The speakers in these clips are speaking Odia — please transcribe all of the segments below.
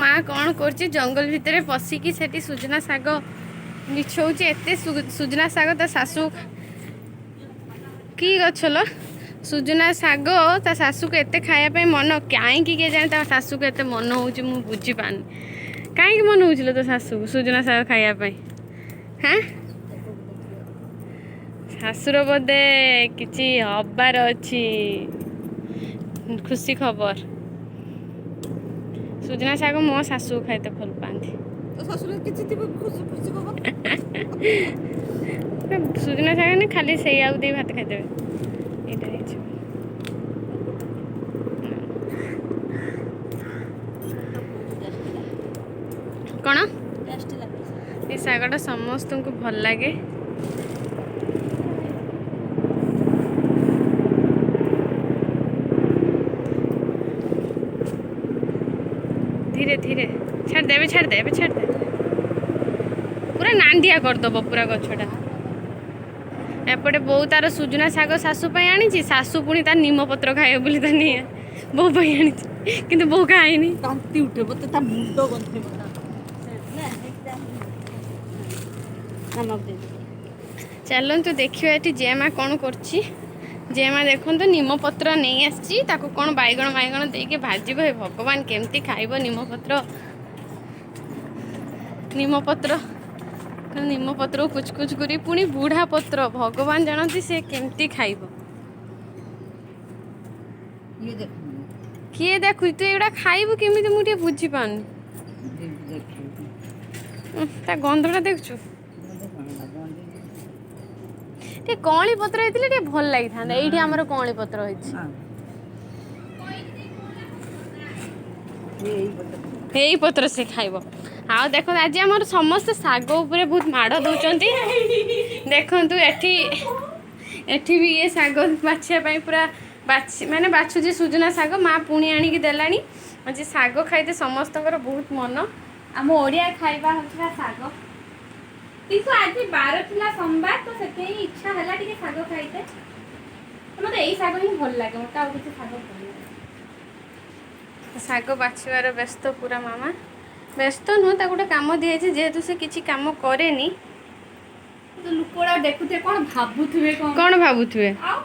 ମା କ'ଣ କରୁଛି। ଜଙ୍ଗଲ ଭିତରେ ପଶିକି ସେଠି ସୁଜନା ଶାଗ ବିଛଉଛି। ଏତେ ସୁଜନା ଶାଗ ତା ଶାଶୁ କି ଗଛ ଲୋ, ସୁଜନା ଶାଗ ତା ଶାଶୁକୁ ଏତେ ଖାଇବା ପାଇଁ ମନ କାହିଁକି କେଜାଣି? ତା ଶାଶୁକୁ ଏତେ ମନ ହେଉଛି, ମୁଁ ବୁଝିପାରୁନି। କାହିଁକି ମନ ହେଉଛି ଲୋ ତୋ ଶାଶୁକୁ ସୁଜନା ଶାଗ ଖାଇବା ପାଇଁ? ହାଁ, ଶାଶୁର ବୋଧେ କିଛି ହବାର ଅଛି ଖୁସି ଖବର। ସୁଜନା ଶାଗ ମୋ ଶାଶୁ ଖାଇତେ ଭଲ ପାଆନ୍ତି। ତୋ ଶାଶୁର କିଛି ଥିବ ଖୁସି ଖୁସି ଖବର। ସୁଜନା ଶାଗ ନି, ଖାଲି ସେଇଆକୁ ଦେଇ ଭାତ ଖାଇଦେବେ। ଏଇଟା ହେଇଯିବ କ'ଣ? ଟେଷ୍ଟି ଲାଗୁଛି। ଏ ଶାଗଟା ସମସ୍ତଙ୍କୁ ଭଲ ଲାଗେ। ଧୀରେ ଧୀରେ ଛାଡ଼ିଦେ, ଏବେ ଛାଡ଼ିଦେ, ଏବେ ଛାଡ଼ିଦେ। ପୁରା ନାଣ୍ଡିଆ କରିଦବ ପୁରା ଗଛଟା। ଏପଟେ ବୋଉ ତାର ସୁଜୁନା ଶାଗ ଶାଶୁ ପାଇଁ ଆଣିଛି। ଶାଶୁ ପୁଣି ତାର ନିମପତ୍ର ଖାଇବ ବୋଲି ତା ନିଏ ବୋଉ ପାଇଁ ଆଣିଛି, କିନ୍ତୁ ବୋଉ ଖାଇନି। ବାନ୍ତି ଉଠେ ମତେ, ତା ମୁଣ୍ଡ ଗନ୍ଧେ ମତେ। ମାମାକୁ ଦେଇଦେ। ଚାଲନ୍ତୁ ଦେଖିବା ଏଠି ଜେମା କ'ଣ କରୁଛି। ଜେମା ଦେଖନ୍ତୁ ନିମପତ୍ର ନେଇ ଆସିଛି। ତାକୁ କ'ଣ ବାଇଗଣ ବାଇଗଣ ଦେଇକି ଭାଜିବ। ହେ ଭଗବାନ, କେମିତି ଖାଇବ ନିମପତ୍ର? ନିମପତ୍ର, ନିମପତ୍ରକୁ କୁଚ କୁଚ କରି, ପୁଣି ବୁଢ଼ା ପତ୍ର, ଭଗବାନ ଜାଣନ୍ତି ସେ କେମିତି ଖାଇବ। ଇଏ ଦେଖୁନି। କିଏ ଦେଖୁଛି? ତୁ ଏଗୁଡ଼ା ଖାଇବୁ କେମିତି, ମୁଁ ଟିକେ ବୁଝିପାରୁନି। ଦେଖିବୁ। ତା ଗନ୍ଧଟା ଦେଖୁଛୁ? ଟିକେ କଅଁଳି ପତ୍ର ହେଇଥିଲେ ଟିକେ ଭଲ ଲାଗିଥାନ୍ତା। ଏଇଠି ଆମର କଅଁଳି ପତ୍ର ହେଇଛି। ଏଇ ପଟେ। ଏଇ ପତ୍ର ସେ ଖାଇବ। ଆଉ ଦେଖନ୍ତୁ, ଆଜି ଆମର ସମସ୍ତେ ଶାଗ ଉପରେ ବହୁତ ମାଡ଼ ଦେଉଛନ୍ତି। ଦେଖନ୍ତୁ, ଏଠି ଏଠି ବି ଇଏ ଶାଗ ବାଛିବା ପାଇଁ ପୁରା ବାଛି ମାନେ ବାଛୁଛି ସୁଜୁନା ଶାଗ। ମା ପୁଣି ଆଣିକି ଦେଲାଣି। ଆଜି ଶାଗ ଖାଇତେ ସମସ୍ତଙ୍କର ବହୁତ ମନ। ଆମ ଓଡ଼ିଆ ଖାଇବା ହେଉଥିଲା ଶାଗ, କିନ୍ତୁ ଆଜି ବାର ଥିଲା, ସୋମବାର ତ, ସେଥିପାଇଁ ଇଚ୍ଛା ହେଲା ଟିକେ ଶାଗ ଖାଇତେ। ମତେ ଏଇ ଶାଗ ହିଁ ଭଲ ଲାଗେ, ମତେ ଆଉ କିଛି ଶାଗ ଭଲ ଲାଗେ ଶାଗ ବାଛିବାର ବ୍ୟସ୍ତ ପୁରା ମାମା। ବ୍ୟସ୍ତ ନୁହଁ, ତାକୁ ଗୋଟେ କାମ ଦିଆଯାଇଛି, ଯେହେତୁ ସେ କିଛି କାମ କରେନି। ତ ଲୋକ ଗୁଡ଼ା ଦେଖୁଥିବେ, କ'ଣ ଭାବୁଥିବେ କ'ଣ? କ'ଣ ଭାବୁଥିବେ? ଆଉ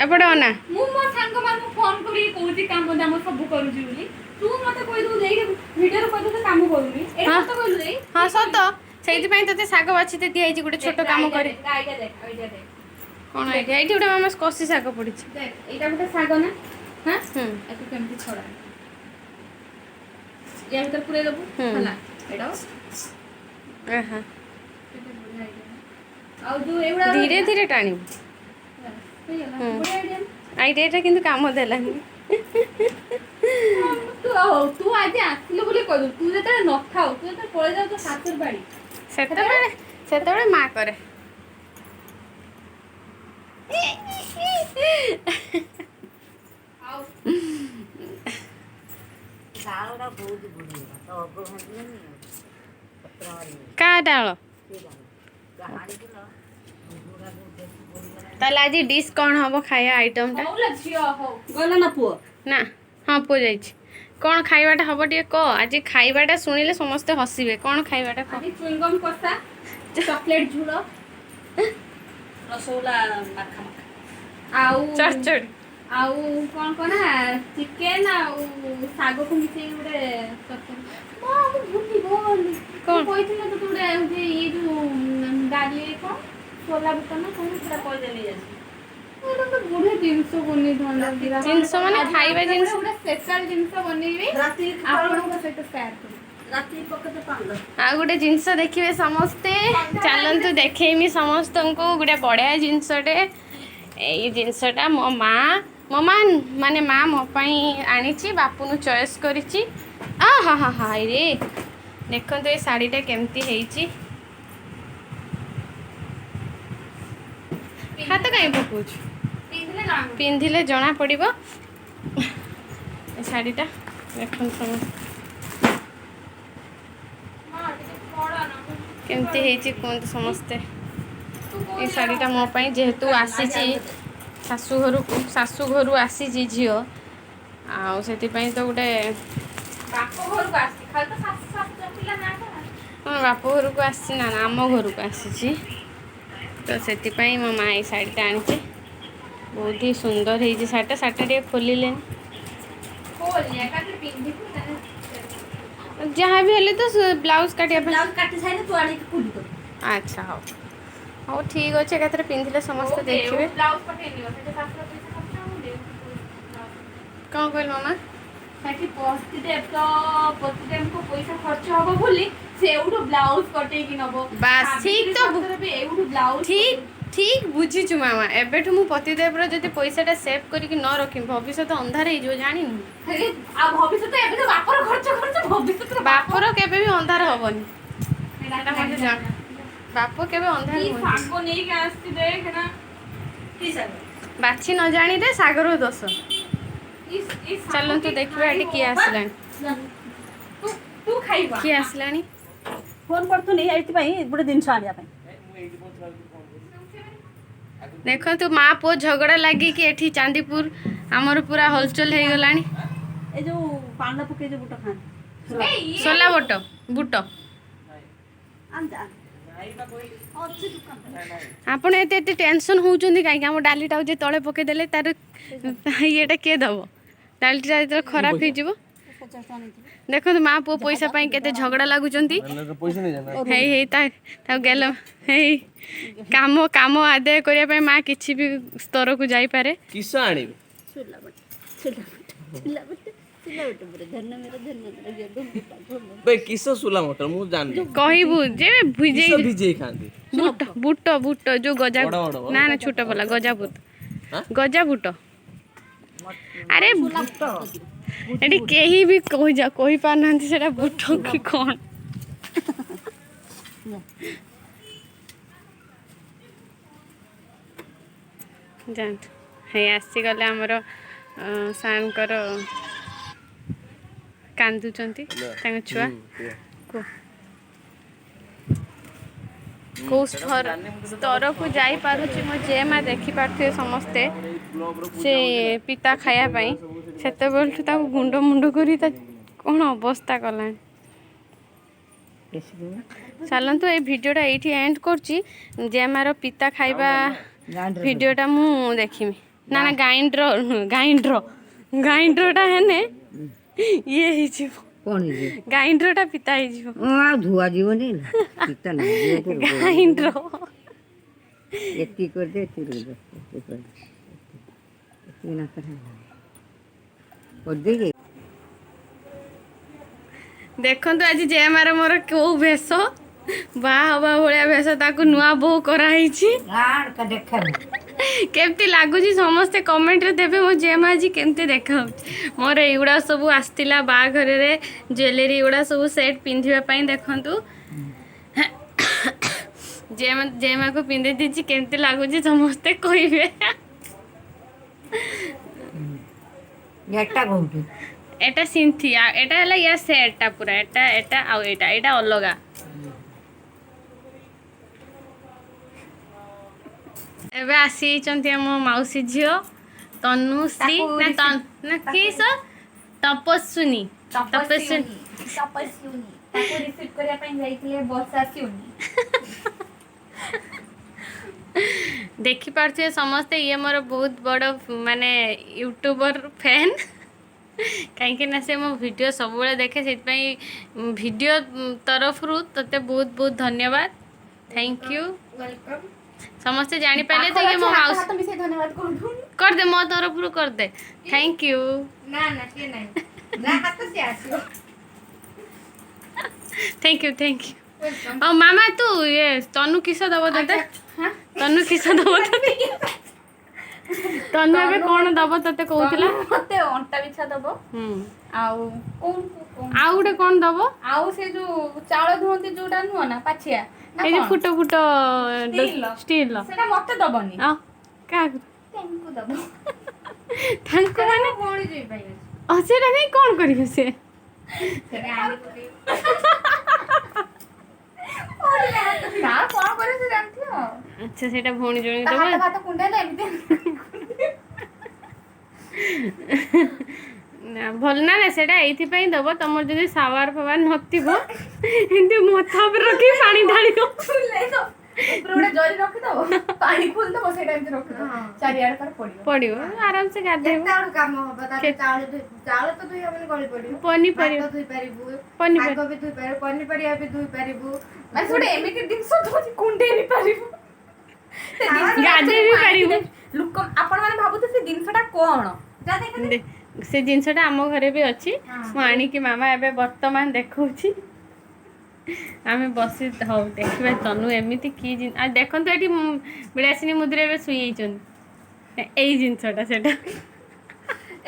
ଏପଟେ ଅନା। ମୁଁ ମୋ ସାଙ୍ଗମାନଙ୍କୁ ଫୋନ କରିକି କହୁଛି କାମ ଦାମ ସବୁ କରୁଛି ବୋଲି। ତୁ ମତେ କହିଦଉ, ଏଇଠି ଭିଡିଓରେ କହିଦଉ କାମ କରୁନି। ଏଇଟା ସତ କହିଲୁ ଦେଇ? ହଁ, ସତ। ସେଇଥିପାଇଁ ତୋତେ ଶାଗ ବାଛିତେ ଦିଆଯାଇଛି, ଗୋଟେ ଛୋଟ କାମ କରେ। ଆଇଡିଆ ଦେଖ, ଆଇଡିଆ ଦେଖ। କ'ଣ ଏଇଠି? ଏଇଠି ଗୋଟେ ମାମା କଷି ଶାଗ ପଡ଼ିଛି। ଦେଖ, ଏଇଟା ଗୋଟେ ଶାଗ ନା? ହଁ। ହୁଁ। ଏକୁ କେମିତି ଛଡ଼ା, ୟା ଭିତରେ ପୁରେଇ ଦବୁ। ହୁଁ। ହେଲା, ଏଇଟା ଆହା। କେତେ ବଢିଆ ଆଇଡିଆ। ଆଉ ଯୋଉ ଏଇଗୁଡ଼ା ଧୀରେ ଧୀରେ ଟାଣିବୁ। ହେଇଗଲା। ହୁଁ। ବଢିଆ ଆଇଡିଆ। ଆଇଡିଆଟା କିନ୍ତୁ କାମ ଦେଲାନି। ତୁ ହଉ, ତୁ ଆଜି ଆସିଲୁ ବୋଲି କହିଲୁ। ତୁ ଯେତେବେଳେ ନଥାଉ, ତୁ ଯେତେବେଳେ ପଳେଇ ଯାଉ ତୋ ଶାଶୁର ବାଡି, ସେତେବେଳେ ମା କରେ। ଆଉ ଡାଳଟା ବହୁତ ବଢ଼ିଗଲା ତ, ଅଗ ଭାଙ୍ଗିଲାନି ଆଉ ପତ୍ର ମାରିଗଲା। କାହା ଡାଳ? ସେ ଡାଳ ଯାହା ଆଣିଥିଲ ଗୁଡ଼ାକ ବେଶୀ ବଢ଼ିଗଲା। ତାହେଲେ ଆଜି ଡିସ୍ କ'ଣ ହବ, ଖାଇବା ଆଇଟମଟା? ହଉ ଲୋ ଝିଅ, ହଉ। ଗଲା ନା ପୁଅ? ନା, ହଁ, ପୁଅ ଯାଇଛି। କ'ଣ ଖାଇବାଟା ହବ ଟିକେ କହ। ଆଜି ଖାଇବାଟା ଶୁଣିଲେ ସମସ୍ତେ ହସିବେ। କ'ଣ ଖାଇବାଟା କହ। ଆଜି ଚୁଇଙ୍ଗମ୍ କଷା, ଚକୋଲେଟ ଝୋଳ, ରସଗୋଲା ମାଖା ମାଖା। ଆଉ ଚଡ଼ଚଡ଼ି। ଆଉ କ'ଣ କହନା, ଚିକେନ ଆଉ ଶାଗକୁ ମିଶେଇକି ଗୋଟେ ତରକାରୀ। ମୁଁ ଭୁଲି ଗଲି। କ'ଣ? ମୁଁ କହିଥିଲି ନା ତୋତେ, ଗୋଟେ ହଉଛି ଇଏ ଯୋଉ ଡାଲି, କ'ଣ ସୋଲା ବୁଟ ନା କ'ଣ ସେଟା। କହିଦେଲି ଆଜି। ଏଇଟା ଗୋଟେ ବଢିଆ ଜିନିଷ ବନେଇଥାନ୍ତା। ଜିନିଷ ମାନେ ଖାଇବା ଜିନିଷ? ଗୋଟେ ସ୍ପେଶାଲ ଜିନିଷ ବନେଇବି। ରାତି ଆପଣଙ୍କ ସହିତ ସେୟାର କରିବି। ରାତି ପକେତେ ପାଣ୍ଡ। ଆଉ ଗୋଟେ ଜିନିଷ ଦେଖିବେ ସମସ୍ତେ। ଚାଲନ୍ତୁ ଦେଖେଇମି ସମସ୍ତଙ୍କୁ ଗୋଟେ ବଢ଼ିଆ ଜିନିଷଟେ। ଏଇ ଜିନିଷଟା ମୋ ମା ମାନେ ମା ମୋ ପାଇଁ ଆଣିଛି, ବାପୁନୁ ଚଏସ୍ କରିଛି। ଆ ହା ହା ହା ରେ, ଦେଖନ୍ତୁ ଏ ଶାଢ଼ୀଟା କେମିତି ହେଇଛି। ହାତ କାହିଁ ପକଉଛୁ? ପିନ୍ଧିଲେ ଜଣା। ପିନ୍ଧିଲେ ଜଣା ପଡ଼ିବ। ଏ ଶାଢ଼ୀଟା ଦେଖନ୍ତୁ ସମସ୍ତେ। ହଁ, ଟିକେ ବଡ଼ ନା। କେମିତି ହେଇଛି କୁହନ୍ତୁ ସମସ୍ତେ। ଏ ଶାଢ଼ୀଟା ମୋ ପାଇଁ ଯେହେତୁ ଆସିଛି ଶାଶୁଘରକୁ, ଶାଶୁ ଘରୁ ଆସିଛି ଝିଅ, ଆଉ ସେଥିପାଇଁ ତ ଗୋଟେ ବାପ ଘରକୁ ଆସିଛି, ଖାଲି ତ ଶାଶୁ ବାପ ଘରକୁ ଆସିଛି, ନା ନା, ଆମ ଘରକୁ ଆସିଛି, ତ ସେଥିପାଇଁ ମୋ ମା ଏଇ ଶାଢ଼ୀଟା ଆଣିଛି। ବହୁତ ହି ସୁନ୍ଦର ହେଇଛି ଶାଢ଼ୀଟା। ଶାଢ଼ୀଟା ଟିକେ ଖୋଲିଲେନି। ଖୋଲନି, ଏକାଥରେ ପିନ୍ଧିବୁ ନା? ଯାହା ବି ହେଲେ ତ ବ୍ଲାଉଜ କାଟିବା ପାଇଁ। ବ୍ଲାଉଜ କାଟି ସାରିଲେ ତୁ ଆଣିକି ଖୋଲି କରିବୁ। ଆଚ୍ଛା, ହଉ ହଉ, ଠିକ୍ ଅଛି। ଏକାଥରେ ପିନ୍ଧିଲେ ସମସ୍ତେ ଦେଖିବେ। ବ୍ଲାଉଜ ପଠେଇ ନିଅ। ସେଠି ଶାଶୁର ପଇସା ଖର୍ଚ୍ଚ ହବ, ଦେଉ। କ'ଣ କହିଲୁ ମାମା? ସେଠି ପତିଦେବ ତ, ପତିଦେବଙ୍କ ପଇସା ଖର୍ଚ୍ଚ ହବ ବୋଲି ସେ ଏଉଠୁ ବ୍ଲାଉଜ କଟେଇକି ନବ। ବାସ୍, ଠିକ୍ ତ। ସାବିତ୍ରୀ ବି ଏଉଠୁ ବ୍ଲାଉଜ। ଠିକ୍ ଠିକ୍ ବୁଝିଛୁ ମାମା। ଏବେଠୁ ମୁଁ ପତିଦେବର ଯଦି ପଇସାଟା ସେଭ୍ କରିକି ନ ରଖିବି, ଭବିଷ୍ୟତ ଅନ୍ଧାର ହେଇଯିବ, ଜାଣିନୁ? ଆଉ ଭବିଷ୍ୟତ, ଏବେ ତ ବାପର ଖର୍ଚ୍ଚ ଖର୍ଚ୍ଚ, ଭବିଷ୍ୟତ ବାପର କେବେ ବି ଅନ୍ଧାର ହବନି, ସେଟା ମତେ ଜଣା। ବାପ କେବେ ଅନ୍ଧାର କି ହୁଅନ୍ତି? ଶାଗ ନେଇକି ଆସିଛି ଦେଖ ନା। କି ଶାଗ? ବାଛି ନ ଜାଣିଲେ ସାଗର ଦୋଷ। ଇ ଶାଗ ଚାଲନ୍ତୁ କିଏ ଦେଖିବା ଏଠି କିଏ ଖାଇବ? ଆସିଲାଣି। ତୁ ତୁ ଖାଇବୁ? କିଏ ଆସିଲାଣି? ଫୋନ୍ କରୁଥିଲି ଏଇଥିପାଇଁ, ଗୋଟେ ଜିନିଷ ଆଣିବା ପାଇଁ। ଦେଖନ୍ତୁ, ମା ପୁଅ ଝଗଡ଼ା ଲାଗିକି ଏଠି ଚାନ୍ଦିପୁର ଆମର ପୁରା ହଲଚଲ ହେଇଗଲାଣି। ଏ ଯୋଉ ପାଣିରେ ପକେଇ ଯୋଉ ବୁଟ ଖାଆନ୍ତି। ଏଇ ଇଏ ସୋଲା ବୋଟ, ବୁଟ। ଆଣେ ଆଣେ, ଅଛି ଦୋକାନରେ। ଆପଣ ଏତେ ଏତେ ଟେନସନ୍ ହେଉଛନ୍ତି କାହିଁକି? ଆମ ଡାଲିଟାକୁ ଯେ ତଳେ ପକେଇଦେଲେ ତାର ଇଏଟା କିଏ ଦେବ? ଡାଲିଟା ଯେତେବେଳେ ଖରାପ ହେଇଯିବ। 50 ଟଙ୍କା ନେଇଥିଲି। ଦେଖନ୍ତୁ, ମା ପୁଅ ପଇସା ପାଇଁ କେତେ ଝଗଡ଼ା ଲାଗୁଛନ୍ତି। ପଇସା ନେଇ ଜାନା। ହେଇ ହେଇ, ତା ତାକୁ ଗେଲ ହେଇ। କାମ କାମ ଆଦାୟ କରିବା ପାଇଁ ମା କିଛି ବି ସ୍ତରକୁ ଯାଇପାରେ। କିସ ଆଣିବେ? ସୋଲା ବୁଟ, ସୋଲା ବୁଟ, ସୋଲା ବୁଟ, ସୋଲା ବୁଟ ପୁରା ଧନ ମେରା, ଧନ ମେରା ଜଗ। ବେ, କିସ ସୁଲା ମଟର ମୁଁ ଜାଣିନି। କହିବୁ ଯେ ଭିଜେଇ କିସ ଭିଜେଇ ଖାଆନ୍ତି? ବୁଟ ବୁଟ ବୁଟ, ଯୋଉ ଗଜା। ବଡ ବଡ? ନା ନା, ଛୋଟ ବାଲା ଗଜା ବୁଟ। ହାଁ? ଗଜା ବୁଟ। ଆରେ, ଏଠି କେହି ବି କହି କହିପାରୁନାହାନ୍ତି ସେଟା ବୁଟ କି କ'ଣ। ଯାଆନ୍ତୁ। ହେଇ ଆସିଗଲେ ଆମର ସାର୍ଙ୍କର, କାନ୍ଦୁଛନ୍ତି ତାଙ୍କ ଛୁଆ। କୁହ, କୋଉ ସ୍ତରକୁ ଯାଇପାରୁଛି ମୋ ଜେମା, ଦେଖିପାରୁଥିବେ ସମସ୍ତେ। ସେ ପିତା ଖାଇବା ପାଇଁ ସେତେବେଳଠୁ ତାକୁ ଗୁଣ୍ଡ ମୁଣ୍ଡ କରି ତା କ'ଣ ଅବସ୍ଥା କଲାଣି। ଚାଲନ୍ତୁ, ଏଇ ଭିଡ଼ିଓଟା ଏଇଠି ଏଣ୍ଡ କରୁଛି। ଜେମାର ପିତା ଖାଇବା ଭିଡ଼ିଓଟା ମୁଁ ଦେଖିବି। ନା ନା, ଗାଇଣ୍ଡର ଗାଇଣ୍ଡର ଗାଇଣ୍ଡରଟା ହେନେ ଇଏ ହେଇଯିବ। କ'ଣ ହେଇଯିବ? ଗାଇଣ୍ଡରଟା ପିତା ହେଇଯିବ। ଆଉ ଧୁଆ ଯିବନି, ପିତା ନାହିଁ। ଗାଇଣ୍ଡର। ଏତିକି କରିଦେ, ଏତିକି କରିଦେ, ଏତିକି କରିଦେ, ଏତିକି ନା କରିଦେଇକି। ଦେଖନ୍ତୁ, ଆଜି ଜେମାର ମୋର କୋଉ ଭେଷ, ବାହା ହବା ଭଳିଆ ଭେଷ। ତାକୁ ନୂଆ ବୋହୂ କରାହେଇଛି। ଦେଖା। କେମିତି ଲାଗୁଛି ସମସ୍ତେ କମେଣ୍ଟରେ ଦେବେ, ମୋ ଜେମା ଆଜି କେମିତି ଦେଖାହେଉଛି। ମୋର ଏଇଗୁଡ଼ା ସବୁ ଆସିଥିଲା ବାହାଘରରେ, ଜୁଏଲେରୀ ଏଗୁଡ଼ା ସବୁ ସେଟ୍ ପିନ୍ଧିବା ପାଇଁ। ଦେଖନ୍ତୁ, ଜେମା ଜେମାକୁ ପିନ୍ଧେଇ ଦେଇଛି, କେମିତି ଲାଗୁଛି ସମସ୍ତେ କହିବେ। ଏଟା କହୁଛୁ? ଏଟା ସିନ୍ଥି, ଆଉ ଏଟା ହେଲା ୟା ସେଟ୍ଟା ପୁରା। ଏଟା ଏଟା ଆଉ ଏଇଟା ଏଇଟା ଅଲଗା। ଏବେ ଆସିଯାଇଛନ୍ତି ଆମ ମାଉସୀ ଝିଅ ତନୁଶ୍ରୀ, ନା ନା, କି ତପସ୍ୱିନୀ, ତପସ୍ୱିନୀ। ତପସ୍ୱିନୀ। ତାକୁ ରିସିଭ୍ କରିବା ପାଇଁ ଯାଇଥିଲେ ବର୍ଷା ସିଉନି। ଦେଖିପାରୁଥିବେ ସମସ୍ତେ, ଇଏ ମୋର ବହୁତ ବଡ଼ ମାନେ ୟୁଟ୍ୟୁବର ଫ୍ୟାନ୍, କାହିଁକି ନା ସେ ମୋ ଭିଡ଼ିଓ ସବୁବେଳେ ଦେଖେ। ସେଥିପାଇଁ ଭିଡ଼ିଓ ତରଫରୁ ତୋତେ ବହୁତ ବହୁତ ଧନ୍ୟବାଦ, thank you. Welcome. ସମସ୍ତେ ଜାଣିପାରିଲେ ତ ଇଏ ମୋ ମାଉସୀ। ହାତ ମିଶେଇ ଧନ୍ୟବାଦ କରୁଛୁ। କରିଦେ, ମୋ ତରଫରୁ କରିଦେ, thank you. ନା ନା, ସିଏ ନାହିଁ ନା, ହାତ ସିଏ ଆସିବ। Thank you, thank you. Welcome. ଆଉ ମାମା, ତୁ ଇଏ ତନୁ କିସ ଦବ ତତେ? ତନୁ କିସ ଦବ ତତେ? ତନୁ ଏବେ କ'ଣ ଦବ ତତେ କହୁଥିଲା? ମତେ ଅଣ୍ଟା ବିଛା ଦବ। ଆଉ କୋଉ କୋଉ ଆଉ ଗୋଟେ କ'ଣ ଦବ? ଆଉ ସେ ଯୋଉ ଚାଉଳ ଧୁଅନ୍ତି ଯୋଉଟା ନୁହଁ ନା, ପାଛିଆ ନା ଏଇ ଯୋଉ କଣ? ଫୁଟ ଫୁଟ। ଷ୍ଟିଲର। ଷ୍ଟିଲର। ସେଟା ମତେ ଦବନି। ଆଉ କାହାକୁ? ତାଙ୍କୁ ଦବ। ତାଙ୍କୁ ମାନେ? ଭଉଣୀ ଜୋଇଁ ପାଇଁ ଅଛି। ଓ, ସେଟା ନେଇ କ'ଣ କରିବ ସେ? ସେଟା ଆଣି ପକେଇବ ନା କଣ କରିବ ସେ ଜାଣିଥିବ ଆଉ। ଆଚ୍ଛା, ସେଇଟା ଭଉଣୀ ଜଣେ ତା ଦବ। ହାତ ଫାତ କୁଣ୍ଡେଇଲେ ଏମିତି। ନା, ଭଲ ନା ନା, ସେଇଟା ଏଇଥିପାଇଁ ଦବ, ତମର ଯଦି ସାୱାର ଫାୱାର ନଥିବ, ଏମିତି ମଥା ଉପରେ ରଖି ପାଣି ଢାଳିବ। ଖୁଲେଇ ଦବ, ଉପରେ ଗୋଟେ ଜରି ରଖିଦବ, ପାଣି ଖୋଲିଦବ, ସେଇଟା ଏମିତି ରଖିଦବ, ଚାରିଆଡେ ତାର ପଡିବ। ପଡିବ, ଆରାମସେ ଗାଧେଇବ। କେତେ ଆଡୁ କାମ ହବ ତାର। ଚାଉଳ ଧୋଇ, ଚାଉଳ ତ ଧୋଇ ହବନି, ଗଳି ପଡିବ। ପନିପରିବା। ଭାତ ଧୋଇ ପାରିବୁ। ପନିପରିବା। ଶାଗ ବି ଧୋଇ ପାରିବୁ, ପନିପରିବା ବି ଧୋଇ ପାରିବୁ। ମାନେ ସେ ଗୋଟେ ଏମିତି ଜିନିଷ ଦଉଛି, କୁଣ୍ଡେଇ ବି ପାରିବୁ ସେ ଜିନିଷଟା। ଗାଧେଇ ବି ପାରିବୁ। ଲୋକ ଆପଣ ମାନେ ଭାବୁଥିବେ ସେ ଜିନିଷଟା କଣ। ଯା ଦେଖ। ସେ ଜିନିଷଟା ଆମ ଘରେ ବି ଅଛି। ମୁଁ ଆଣିକି ମାମା ଏବେ ବର୍ତ୍ତମାନ ଦେଖଉଛି। ଆମେ ବସି ହଉ ଦେଖିବା ତନୁ ଏମିତି କି ଜିନିଷ। ଆଉ ଦେଖନ୍ତୁ, ଏଠି ବିଳାସିନୀ ମୁଦ୍ରା ଏବେ ଶୋଇଯାଇଛନ୍ତି। ଏଇ ଜିନିଷଟା ସେଟା।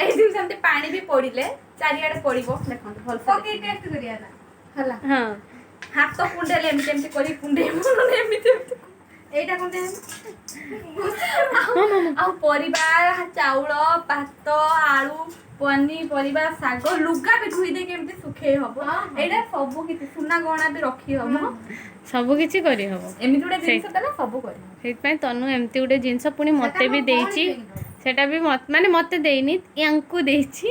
ଏଇ ଜିନିଷ ଏମିତି ପାଣି ବି ପଡିଲେ ଚାରିଆଡେ ପଡିବ, ଦେଖନ୍ତୁ ଭଲସେ। ପକେଇ ଟେଷ୍ଟ କରିବା ନା। ହେଲା। ହଁ। ହାତ କୁଣ୍ଡେଇଲେ ଏମିତି ଏମିତି କରି କୁଣ୍ଡେଇବ, ନହେଲେ ଏମିତି ଏମିତି। ଏଇଟା କଣ? ଆଉ ପରିବା, ଚାଉଳ, ଭାତ, ଆଳୁ, ପନିପରିବା, ଶାଗ, ଲୁଗା ବି ଧୋଇ ଦେଇକି ଏମିତି ଶୁଖେଇ ହବ। ଏଇଟା ସବୁ କିଛି, ସୁନା ଗହଣା ବି ରଖି ହବ। ସବୁ କିଛି କରିହବ। ଏମିତି ଗୋଟେ ଜିନିଷ ଦେଲା, ସବୁ କରିହବ। ସେଇଥିପାଇଁ ତନୁ ଏମିତି ଗୋଟେ ଜିନିଷ ପୁଣି ମତେ ବି ଦେଇଛି। ସେଟା ବି ମାନେ ମତେ ଦେଇନି, ୟାଙ୍କୁ ଦେଇଛି।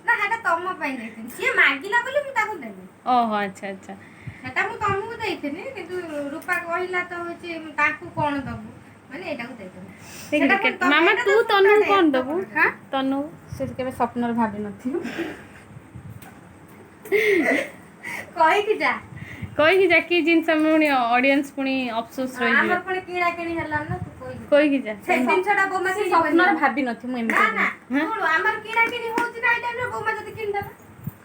ନା, ସେଟା ତମ ପାଇଁ ଦେଇଥିଲି। ସିଏ ମାଗିଲା ବୋଲି ମୁଁ ତାକୁ ଦେଲି। ଓହୋ, ଆଚ୍ଛା ଆଚ୍ଛା। ସେଟା ମୁଁ ତମକୁ ଦେଇଥିଲି, କିନ୍ତୁ ରୂପା କହିଲା ତ ହଉଛି ତାଙ୍କୁ କଣ ଦବୁ, ମାନେ ଏଇଟାକୁ ଦେଇଦେବୁ। ଦେଖିଲୁ ମାମା, ତୁ ତନୁ କଣ ଦବୁ? ତନୁ? ସେ କେବେ ସ୍ୱପ୍ନରେ ଭାବି ନଥିବ। କହିକି ଯା। କହିକି ଯା କି ଜିନିଷ, ଆମେ ପୁଣି ଅଡିଏନ୍ସ ପୁଣି ଅଫସୋସ ରହିଯିବେ। ଆମର ପୁଣି କିଣା କିଣି ହେଲା ନା, ତୁ କହିକି କହିକି ଯା। ସେ ଜିନିଷଟା ବୋମା ସେ କିଣିବନି। ସ୍ୱପ୍ନରେ ଭାବି ନଥିବ ମୁଁ ନା ଏମିତି। ନା, ଶୁଣୁ, ଆମର କିଣା କିଣି ହଉଛି ନା ଏଇ ଟାଇମରେ ବୋମା ଯଦି କିଣିଦେଲା?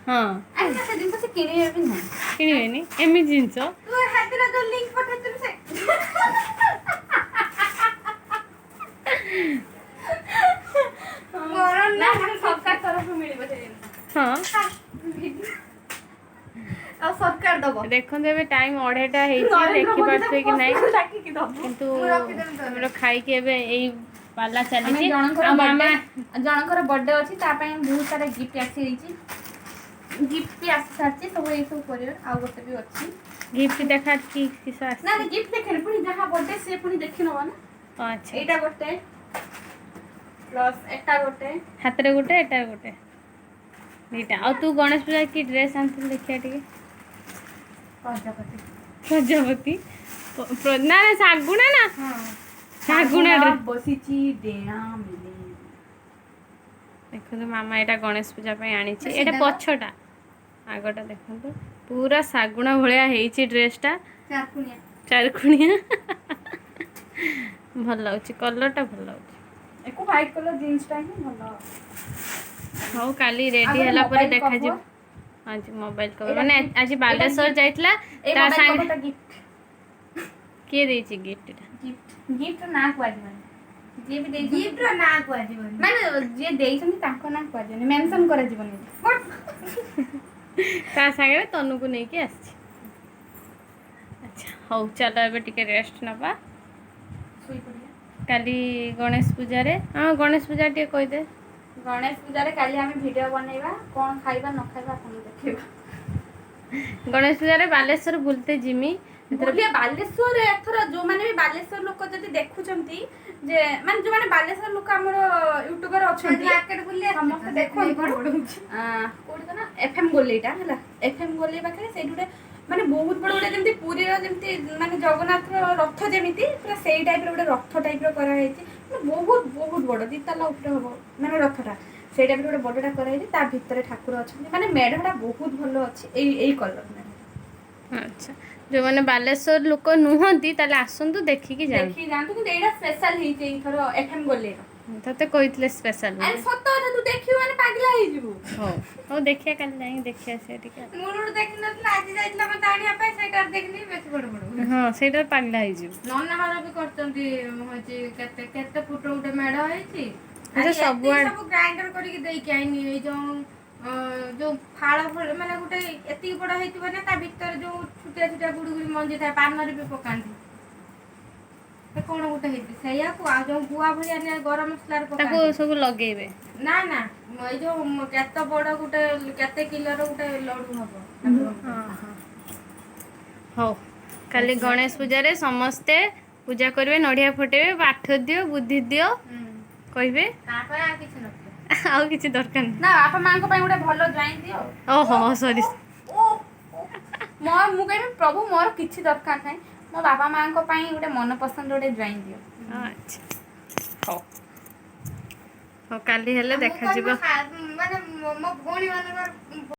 ହଁ। ଆରେ ନା, ସେ ଜିନିଷ ସେ କିଣିବେ ବି ନାହିଁ। କିଣିବେନି ଏମିତି ଜିନିଷ। ତୁ ସେଦିନ ଯୋଉ ଲିଙ୍କ ପଠେଇଥିଲୁ ସେ ମୋର ନା, ସରକାର ତରଫରୁ ମିଳିବ ସେ ଜିନିଷ। ହଁ। ଆଉ ସରକାର ଦବ। ଦେଖନ୍ତୁ, ଏବେ ଟାଇମ 2:30 ହେଇଛି। ନରେନ୍ଦ୍ର ମୋଦି ଦେଖିପାରୁଥିବେ କି ନାହିଁ। ତାକୁ ଡାକିକି ଦବ। କିନ୍ତୁ ମୁଁ ରଖିଦେବି ତୋର। ଆମର ଖାଇକି ଏବେ ଏଇ ପାଲା ଆମେ ଚାଲିଛି। ଜଣଙ୍କର ଆଉ ମାମା ବର୍ଥଡେ, ଜଣଙ୍କର ବର୍ଥଡେ ଅଛି, ତା ପାଇଁ ବହୁତ ସାରା ଗିଫ୍ଟ ଆସିଯାଇଛି। ଗିଫ୍ଟ ବି ଆସି ସାରିଛି ସବୁ, ଏଇ ସବୁ ପରିବାର। ଆଉ ଗୋଟେ ବି ଅଛି। ଗିଫ୍ଟ ଦେଖା, କି କିସ ନା। ଆସିଛି? ନା, ଗିଫ୍ଟ ଦେଖେନି, ପୁଣି ଯାହା ବର୍ଥଡେ ସେ ପୁଣି ଦେଖି ନବ ନା। ଆଚ୍ଛା। ଏଇଟା ଗୋଟେ, ପ୍ଲସ୍ ଏଟା ଗୋଟେ। ହାତରେ ଗୋଟେ, ଏଟା ଗୋଟେ, ଦିଟା। ଆଉ ତୁ ଗଣେଶ ପୂଜା କି ଡ୍ରେସ୍ ଆଣିଥିଲୁ ଦେଖିବା ଟିକେ। ପ୍ରଜାପତି। ପ୍ରଜାପତି ନା ନା, ଶାଗୁଣା ନା, ଶାଗୁଣା ଡ୍ରେସ୍। ବସିଛି ଡେଣା ମିଲି। ଦେଖନ୍ତୁ, ମାମା ଏଇଟା ଗଣେଶ ପୂଜା ପାଇଁ ଆଣିଛି। ଏଇଟା ପଛଟା, ଆଗଟା ଦେଖନ୍ତୁ, ପୁରା ଶାଗୁଣା ଭଳିଆ ହେଇଛି ଡ୍ରେସଟା। ଚାରକୁଣିଆ। ଚାରକୁଣିଆ। ଭଲ ଲାଗୁଛି, କଲରଟା ଭଲ ଲାଗୁଛି। ଏକୁ ହ୍ୱାଇଟ୍ କଲର ଜିନ୍ସଟା ହିଁ ଭଲ। ହଉ, କାଲି ରେଡି ଆଉ ଗୋଟେ ହେଲା ପରେ ମୋବାଇଲ ଦେଖାଯିବ। cover। ଆଜି ମୋବାଇଲ କଭର ଏଇଟା ମାନେ gift। ଆଜି ବାଲେଶ୍ୱର ଏଇଟା ଯାଇଥିଲା ଏଇ ତା ମୋବାଇଲ ସାଙ୍ଗେ କଭରଟା ଗିଫ୍ଟ। କିଏ ଦେଇଛି ଗିଫ୍ଟଟା? ଗିଫ୍ଟ, ଗିଫ୍ଟ ନାଁ କୁହାଯିବନି, ଯିଏ ବି ଦେଇଛନ୍ତି। ଗିଫ୍ଟ ର ନାଁ କୁହାଯିବନି। ମାନେ ଯିଏ ଦେଇଛନ୍ତି ତାଙ୍କ ନାଁ କୁହାଯିବନି, ମେନସନ କରାଯିବନି। ତା ସାଙ୍ଗରେ ତନୁକୁ ନେଇକି ଆସିଛି। ଆଚ୍ଛା, ହଉ ଚାଲ, ଏବେ ଟିକେ ରେଷ୍ଟ ନେବା। ଶୋଇପଡ଼ିବା। କାଲି ଗଣେଶ ପୂଜାରେ, ହଁ, ଗଣେଶ ପୂଜା ଟିକେ କହିଦେ। ଗଣେଶ ପୂଜାରେ କାଲି ଆମେ ଭିଡ଼ିଓ ବନେଇବା, କ'ଣ ଖାଇବା ନ ଖାଇବା ଆପଣଙ୍କୁ ଦେଖେଇବା। ଗଣେଶ ପୂଜାରେ ବାଲେଶ୍ୱର ବୁଲତେ ଯିମି ଏଥର। ବୁଲିବା ବାଲେଶ୍ୱର ଏଥର। ଯୋଉମାନେ ବି ବାଲେଶ୍ୱର ଲୋକ ଯଦି ଦେଖୁଛନ୍ତି ଯେ, ମାନେ ଯୋଉମାନେ ବାଲେଶ୍ୱର ଲୋକ ଆମର ୟୁଟ୍ୟୁବର ଅଛନ୍ତି, ମାର୍କେଟ ବୁଲି ସମସ୍ତେ ଦେଖନ୍ତୁ। କୋଉଠି ତ ନା ଏଫଏମ୍ ଗୋଲେଇଟା ହେଲା, ଏଫଏମ୍ ଗୋଲେଇ ପାଖରେ ସେଇଠି ଗୋଟେ ମାନେ ବହୁତ ବଡ ଗୋଟେ, ଯେମିତି ପୁରୀର ଯେମିତି ମାନେ ଜଗନ୍ନାଥର ରଥ ଯେମିତି, ପୁରା ସେଇ ଟାଇପର ଗୋଟେ ରଥ ଟାଇପର କରାହେଇଛି। ମାନେ ବହୁତ ବହୁତ ବଡ, ଦି ତାଲା ଉପରେ ହବ ମାନେ ରଥଟା। ସେଇ ଟାଇପର ଗୋଟେ ବଡଟା କରାହେଇଛି, ତା ଭିତରେ ଠାକୁର ଅଛନ୍ତି। ମାନେ ମେଢଟା ବହୁତ ଭଲ ଅଛି, ଏଇ ଏଇ କଲର। ଆଚ୍ଛା, ଯୋଉମାନେ ବାଲେଶ୍ୱର ଲୋକ ନୁହନ୍ତି ତାହେଲେ ଆସନ୍ତୁ, ଦେଖିକି ଯାଆନ୍ତୁ। ଦେଖିକି ଯାଆନ୍ତୁ। କିନ୍ତୁ ଏଇଟା ସ୍ପେଶାଲ ହେଇଛି ଏଇଥର ଏଫଏମ୍ ଗୋଲେଇର। ତତେ କହିଥିଲେ ସ୍ପେଶାଲ। ଆରେ ସତ କଥା, ତୁ ଦେଖିବୁ ମାନେ ପାଗିଲା ହେଇଯିବୁ। ହଉ ହଉ, ଦେଖିବା, କାଲି ଯାଇକି ଦେଖି ଆସିବା ଟିକେ। ମୂଳରୁ ଦେଖିନଥିଲା, ଆଜି ଯାଇଥିଲା ମତେ ଆଣିବା ପାଇଁ, ସେଇଟା ଦେଖିଲି ବେଶୀ ବଡ ବଡ। ହଁ, ସେଇଟା ପାଗିଲା ହେଇଯିବ। ନନା ଘର ବି କରିଛନ୍ତି, ହଉଛି କେତେ କେତେ ଫୁଟ ଗୋଟେ ମେଢ ହେଇଛି। ଆଚ୍ଛା, ଆରେ ଏତିକି ସବୁଆଡେ- ସବୁ ଗ୍ରାଇଣ୍ଡର କରିକି ଦେଇକି ଆଇନି। ଏଇ ଯୋଉ ଯୋଉ ଫାଳ ଫଳ, ମାନେ ଗୋଟେ ଏତିକି ବଡ ହେଇଥିବ ନା, ତା ଭିତରେ ଯୋଉ ଛୋଟିଆ ଛୋଟିଆ ଗୁଡି ଗୁଡି ମଞ୍ଜି ଥାଏ, ପାନରେ ବି ପକାନ୍ତି, ସେ କଣ ଗୋଟେ ହେଇଛି ସେଇଆକୁ। ଆଉ ଯୋଉ ଗୁଆ ଭଳିଆ ନା ଗରମ ମସଲାରେ ତାକୁ ପକାନ୍ତି। ସବୁ ଲଗେଇବେ। ନା ନା, ଏଇ ଯୋଉ କେତେ ବଡ ଗୋଟେ, କେତେ କିଲୋର ଗୋଟେ ଲଡୁ ହବ। ହଉ, କାଲି ଗଣେଶ ପୂଜାରେ ସମସ୍ତେ ପୂଜା କରିବେ, ନଡ଼ିଆ ଫଟେଇବେ, ପାଠ ଦିଅ, ବୁଦ୍ଧି ଦିଅ କହିବେ। ତାପରେ ଆଉ କିଛି ନଥିବ। ଆଉ କିଛି ଦରକାର ନାହିଁ। ନା, ବାପା ମାଙ୍କ ପାଇଁ ଗୋଟେ ଭଲ ଜ୍ୱାଇଁ ଦିଅ। ଓହୋ, ସରି। ଓ ମୋ, ମୁଁ କହିବି ପ୍ରଭୁ, ମୋର କିଛି ଦରକାର ନାହିଁ, ମୋ ବାପା ମାଙ୍କ ପାଇଁ ଗୋଟେ ମନ ପସନ୍ଦ ଗୋଟେ ଜ୍ୱାଇଁ ଦିଅ। ଆଚ୍ଛା, ହଉ ହଉ, କାଲି ହେଲେ ମୁଁ କହିବି ଦେଖାଯିବ। ମାନେ ମୋ ଭଉଣୀ ମାନଙ୍କର।